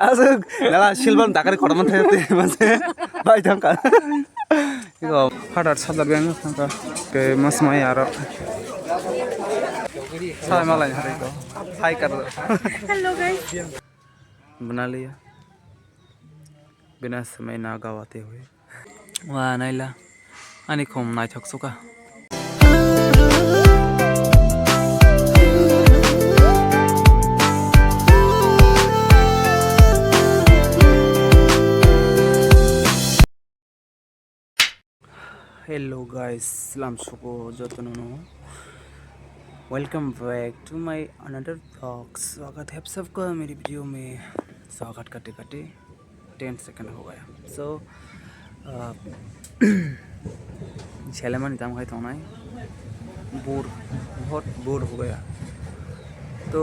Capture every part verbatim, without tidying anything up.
Aswk nala silver dakari kotorma thai te mase bai thangka. Iko father sadar beng thangka. Ke mas mai aro. Sai malai hari ko. Hai kar. Hello guys. Bana liya. Bina samay na gawa te hoy. Wa naila. Ani khum naithok suka. Hello guys, salam suko jotono no. Welcome back to my another vlog. स्वागत है आप सबका मेरी वीडियो में। स्वागत करते करते ten second हो गया। So, uh, छेले मनी तम खाई थोना है। बोर, बहुत बोर हो गया। तो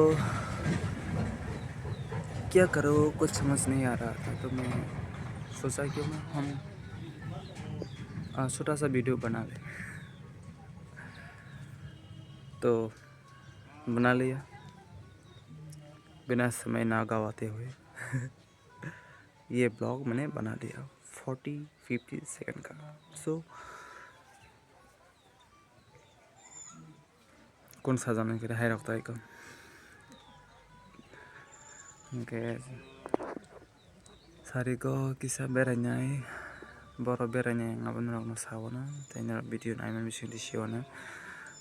क्या करो, कुछ समझ नहीं आ रहा था, तो मैं सोचा क्यों ना हम, uh, छोटा सा वीडियो बना ले। तो बना लिया। बिना समय ना गवाते हुए ये ब्लॉग मैंने बना लिया। Forty fifty second का। So, kun sajana kiri hai rok tai ko. Okay. Sari ko kisa berainai, boro berainai ang aboni rokno saono, tei norok video naimani bisingtwi siyono.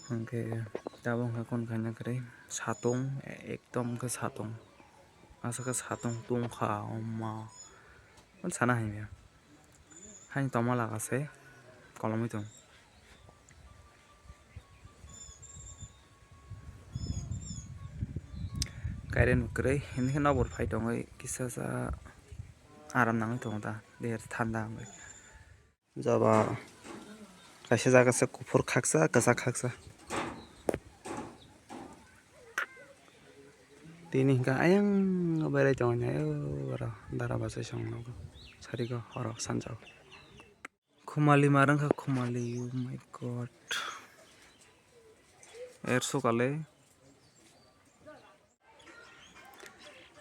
Hwnkhe tabuk hwnkhe kun khaina kwrwi satung, ekdom khe satung. Aswk khe satung tungkha, o ma. Ano sana hai maya. Haini tongma laga se kolomwi tong. Current bo kwrwi, hinkhe nokbar phai tongwi kisa sa aram nangwi tongo ta, der thanda wngwi. Jaba kaisa jaga se kuphur khaksa, kwchak khaksa. Tini hinkhe ayang berai tongo, ayo oro dara bachai song nogo, sari go horo sanjao. Khumali ma rwngkha, khumali, oh my god. Er sukale.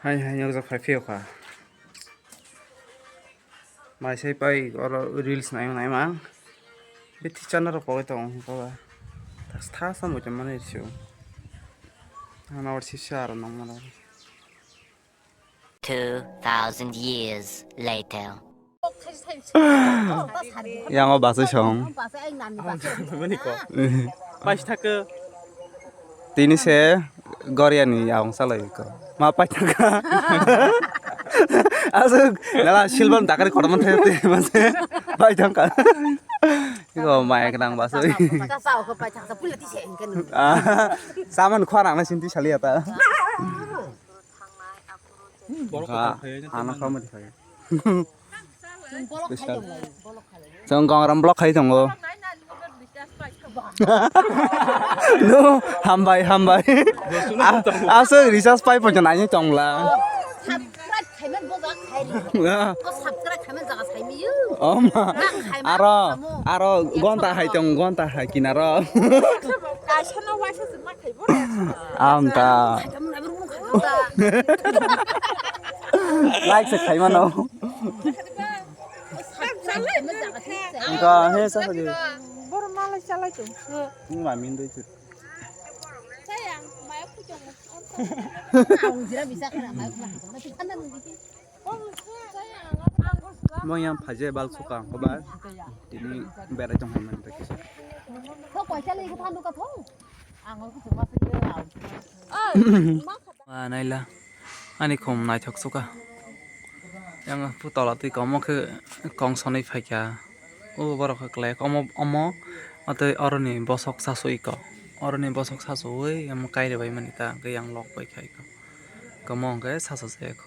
Hai hai, nokjak phai phiyokha. Mai sai pai oro reels naima naima. Bithi chana rok pogwi tongo, baba. Tha sa mui tongmani sio. Ano sisa aro nangmano. Two thousand years later. Yang o bachai song. Mani ko. Paisa thaka. Tini se Goryani yang salai ko. Ma paithaka. Aswk nala silver dakari kotorma thai te mase paithaka. Iko mai khnang baswi. Saman khwa rang na sinti sali ata. Borok Kha, kotor khayo, ano kha mani khayo. Special. Chwng gongram block khai tongo. No, hambai, hambai. A-, aswk recharge pai poito nai tongla. Subscribe khaiman boja khairi. Ah. Ko subscribe khaiman jaga saimiyo. Oma. Aro, aro gonta hai tong, gonta hai kinaro. Kaisa no waisa se ma khaibo. Amta. Like se khaimano. Engka he sa khaju. Boro malai chalai chung. Ni ma min doi chu. Mo yang phaje bal suka ko ba. Tini berai tong hai man ta kisa. Ah, naila. Ani khum naithok suka. Yang pu tola twi komo khe kong sonwi phaikha. O borok khe klai omo, omo tei oroni bosok sasu iko. Oroni bosok sasu oi omo kaire bai mani ta hwnkhe yang lok bai khai ko. Komo hwnkhe sasu se ko.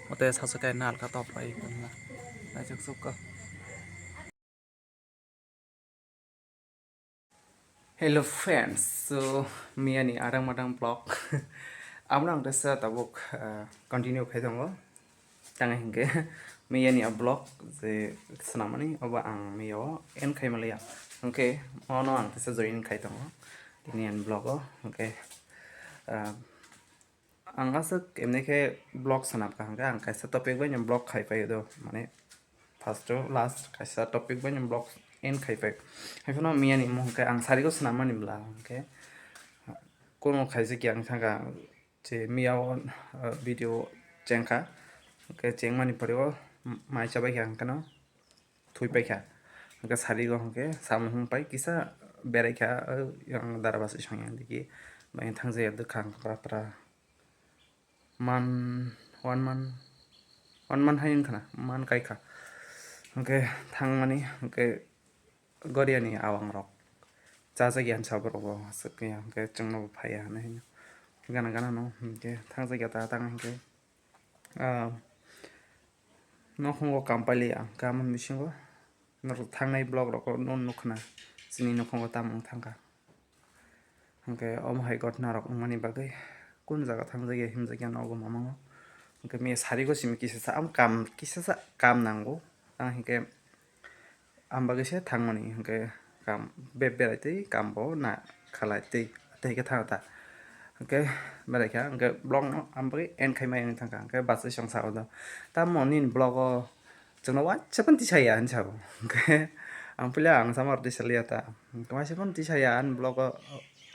O tei sasu kai nalka top bai ko. Naithok suka. Hello friends, so miyani adang madang vlog. Amo ang tesa tabuk, ah, continue khai tongo. Tang hinkhe miyani a vlog je swnamani obo ang miyao end khai manliya. Hinkhe ono ang tesa join khai tongo. Tini ani vlog o hinkhe, ah, ang aswk emni khe vlog swnam kha hwnkhe ang kaisa topic bai no vlog khai paio do, mane first to last kaisa topic bai no vlog end khai pai. Haiphano miyani mung hwnkhe ang sariko swnam mani bwla hwnkhe kuno khaisa kiyang thangkha je miya o, uh, video chengkha, hwnkhe chengmani pore o mai chabai kha hwnkhe no thwi paikha. Hwnkhe sari go hwnkhe samung hwn pai kisa berai kha, o yang dara basi song yang digi bai thang jaya dwkhang pra pra man one man one man hai wngkha na man kai kha. Hwnkhe thangmani hwnkhe goriani awang rok chajak ya hinsa borok bo aswk ya hwnkhe chwngno bo phaiya hinwi hino gana gana no hwnkhe thang jak ya ta tang hwnkhe. Ah, nokhungo kampali ang, kamon bisingo norok thangnai vlog rok no nukha na, chini nokhungo tamo wng thangkha. Hwnkhe omo hai ghotna rok wngmani bagwi kun jaga thangjak ya himjak ya nogo mamango. Hwnkhe miya sari go simi kisa sa, am kam, kisa sa kam nango. Tamo hinkhe Ang bagwi se thangmani hwnkhe kam be-, berai twi kam bo na khalai twi tei khe thang ta. Hwnkhe berai kha hwnkhe vlog no ang bagwi end khai mai wngwi thang kha hwnkhe bachai song sa o do. Tamo nini vlog o chwngno waisa phano tisa ya hinwi sa o. Hwnkhe ang puila ang sama rw tisa liya ta. Hwnkhe waisa phano tisa ya ani vlog o,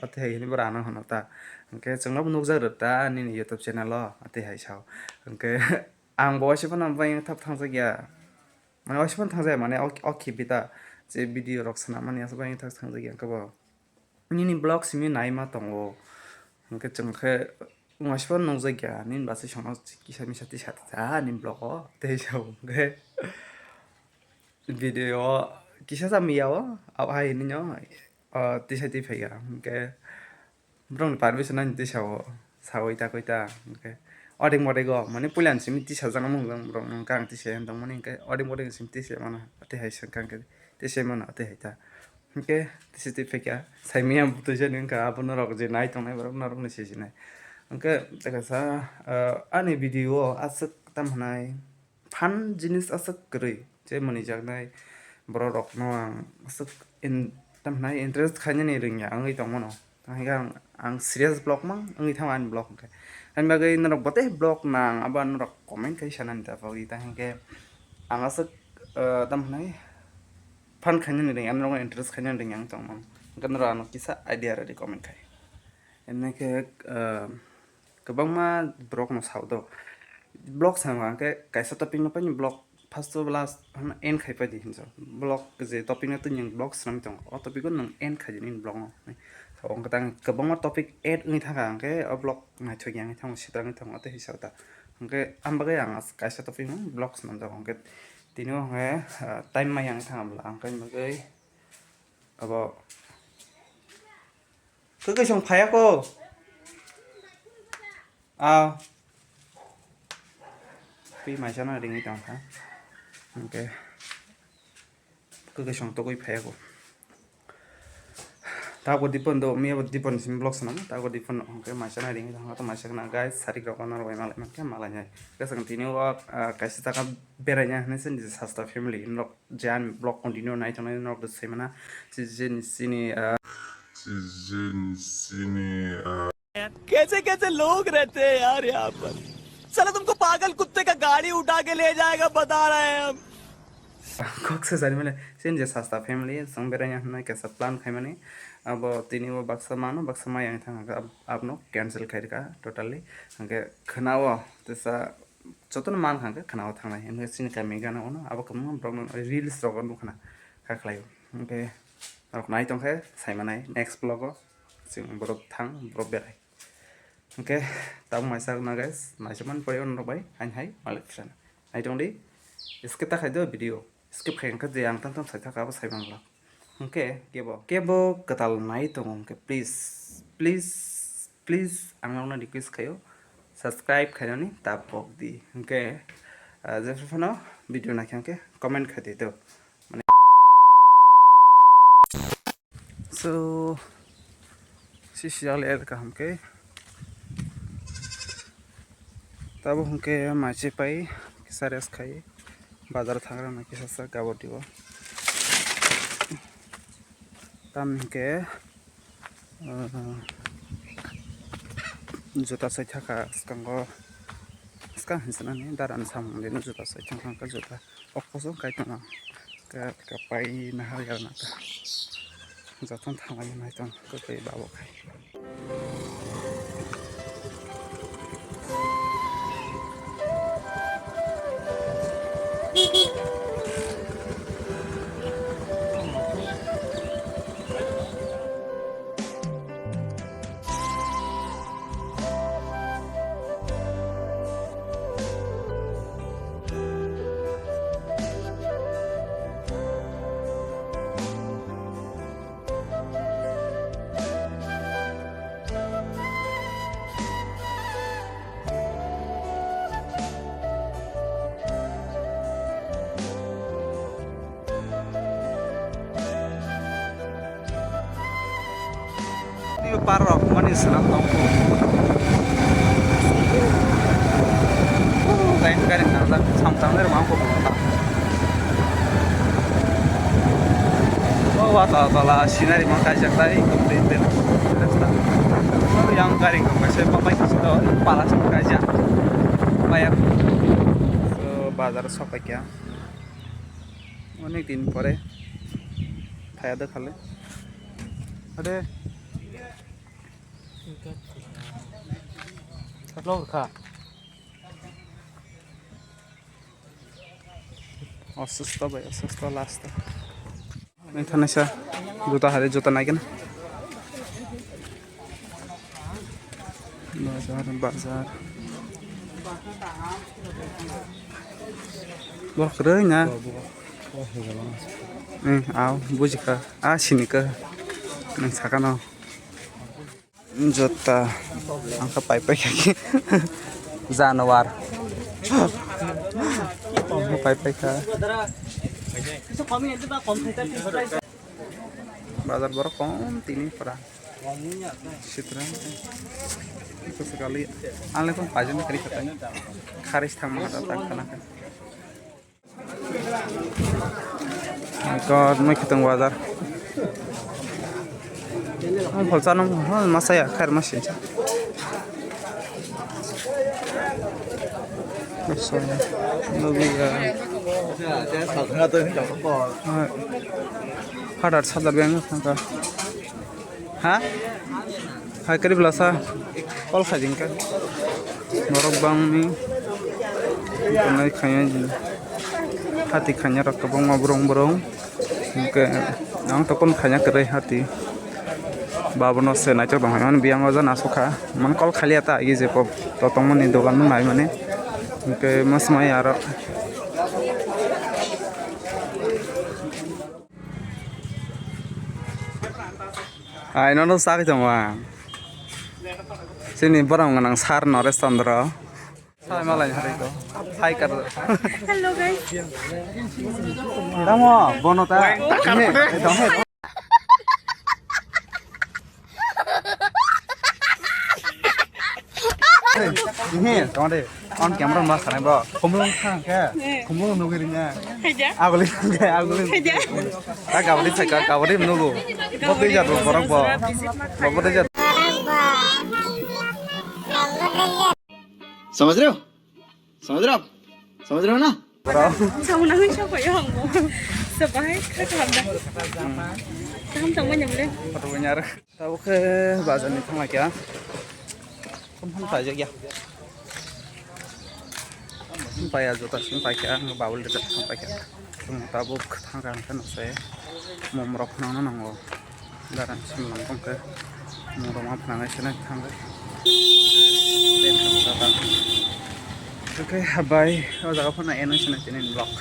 o tei hai hinwi bo rano hwno ta. Hwnkhe chwngno bo nukjak rw ta nini YouTube channel o, o tei hai sa o. Hwnkhe ang bo waisa phano bai thap thangjak ya. Mane waisa phano thangjak ya, mane o, o khibi ta je video rok swnam mani aswk bai thang thangjak ya, hwnkhe bo nini vlog simi nai ma tongo, hwnkhe chwng khe waisa phano nukjak ya, nini bachai songno kisa misa tisa ta ani vlog o tei sa o, hwnkhe video o kisa sa miya o, abo hai hinwi no, ah, tisa twi phai ya, hwnkhe. Borokni permission ani twi sao, sawi ta koi ta, hwnkhe odeng bodego, mane puila ni simi tisa jaknai mung borok, hwnkhe ang tisa yang tongmani, hwnkhe odeng bodego simi tisa mano, tei hai se hwnkhe tisa mano, tei hai ta, hwnkhe tisa twi phaikha, saimanya bwtwi jani wngkha, abo norok je nai tongnai borok norokni sijinai, hwnkhe tei kaisa, ah, ani video o aswk tam hwnai. Phan jinis aswk kwrwi je mwnijaknai borok rokno ang aswk in-, tamo hwnai interest khainani rwngya wngwi tongmano. Tamo hwnkhe ang, ang serious vlog mang wngwi thango ani vlog hwnkhe. Ani bagwi norok bo tei vlog nang abo norok comment khai sanani ta bagwi ta hwnkhe ang aswk, eh, tamo hwnai phan khainani rwngya, norokno interest khainani rwngya wngwi tongmano. Hwnkhe norok ano kisa idea rwdi comment khai. Hwnkhe, eh, Kwbangma borokno sao do. Vlog sama hwnkhe kaisa topic no paini vlog first to last hwnwi end khai paidi hinjak. Vlog je topic no twi nwng vlog swnamwi tongo, o topic o nwng end khai di nini vlog no. So, hwnkhe tang kwbangma topic add wngwi thangkha hwnkhe o vlog naithok ya wngwi thango, sitra wngwi thango, tei hisa ta. Hwnkhe ang bagwi ang kaisa topic no vlog swnamjago hwnkhe tini o hwnkhe, ah, time maya wngwi thangkha bwla, ang khe bagwi abo Kwkwi song phaiya ko. Ah. Twi maisa no ringwi tong kha. Hwnkhe kwkwi song togwi phaiya ko. Tago dipon do, miya bo dipon sim vlog swnam. Tago dipon hwnkhe maisa no ringwi tong kha. To maisa na guys, sarik rok no rwbai malai mankhe malai nai. Kwchang tini o, ah, kaisa jaga beraina hinwi se niji sasta family hinwi rok. Je ani vlog continue nai tongnai norok bo sai mana. Chini, chini, ah, chini, chini, ah, कैसे कैसे लोग रहते हैं यार यहाँ पर। साला तुमको पागल कुत्ते का गाड़ी उठा के ले जाएगा, बता रहे हैं हम। Kok se sari mane, chini je sasta family, song beraina hwnwi kaisa plan khaimani. Abo tini bo baksa mano, baksa maya wngwi thang, ab-, abno cancel khairikha totally. Hwnkhe khwnao, tesa, jotono man kha hwnkhe khwnao thangnai. Hwnkhe chini kami gana ono abo kwbangma borokno reels rogo nukha na kha khlaio. Hwnkhe norok nai tongkhe saimanai next vlog o chwng borok thang borok berai. Hwnkhe tabuk maisa na guys, naisukmani pore norok bai hain hai malik phirana. Nai tongdi, skip ta khai do video. Skip khai hwnkhe je ang tang tang saithaka abo saimanglak. Hwnkhe kebo, kebo kwtal nai tongo hwnkhe please, please, please ang nokno request khaio, subscribe khainani ta pok di. Hwnkhe, ah, jephru phano video naikha hwnkhe comment khai di do. Mane, so, sisi jale kaham khe. Tabuk hwnkhe maiche pai kisa rest khai bazar thangrana kisa sa gabor dibo. Tam hwnkhe, ah, Juta sai thaka swkango, swkang hinwi sanani dara ni samung dino juta sai thangkha, juta o kosom kai tongo, ka, kapai nahar ya na ka, jotono thanglai nai tong kapai babo khai. Tei parok mani swnam tongkho. Lain gari nangjak, samsang nai rwmang kho bwkha. O watla watla scenery mang kaijak tai, tei tei rasta. Yang gari kok kaisa babai kaisa do, pala song kaijak. Bayar. So, bazar sok paikya. Onek din pore phaiya de khale. Ade. Vlog kha. Osusto bai, osusto last. Nang thanaisa juta hari juta naikena. Bazar, bazar. Borok kwrwi na. Eh, aw, bujikha. Ah, sinikha. Nang sakano. Juta. Ang kha pai pai kha ki. Januar. Ang kha pai pai kha. Bazar borok kom tini pura. Sitra. Itu sekali. Ang lekong pajam kari kata. Kharis thang mata tak kana. My God, moi khitong bazar. Ang pholsa nung, ha, masa ya, khair masi. Sorry. Lobi ya. Hadar sadar beng thangka. Ha? Hai kari belasa call khai ding kha. Borok bangni tongnai khaiya jin. Hati khaiya rok kwbangma borong borong. Hwnkhe ang tokon khaiya kwrwi hati. Babono se naitok tong hai mani biyang o jana sukha. Man call khaliya ta agi je pop to tongmani dogan no nai mani. Hwnkhe mas mai aro. Ai, nono sagwi tongo ang. Chini borok gwnang sir Noresh Chandra. Sai malai hari ko. Hai kar. Hello guys. Tamo, bono ta. Ini, eh, dong, eh. Ini, tong de. On camera ma sanai bo. Khumlung thang khe. Khumlung nugwi ringya. Khaja. Aguli thang khe, aguli. Khaja. Ta gabri thaka, gabri nugo. Bo tei jat bo borok bo. Bo tei jat. समझ रहे हो? समझ रहे हो आप? समझ रहे हो ना? Sauna hwn sa phaio ang bo. Sa bahai kha kha hamda. Kaham tongmani bole. Photo bo nyar. Tabuk khe bazar ni thangla kya. Kom ham paijak ya. Paya jota sing paikha ang babul de thang paikha. Tabuk thang kha ang khe nokse. Mom rok phano nango. Garan simlang tongkhe. Muroma phnangai sene thango. Oke, bye. O jaga phano eno sene tini vlog.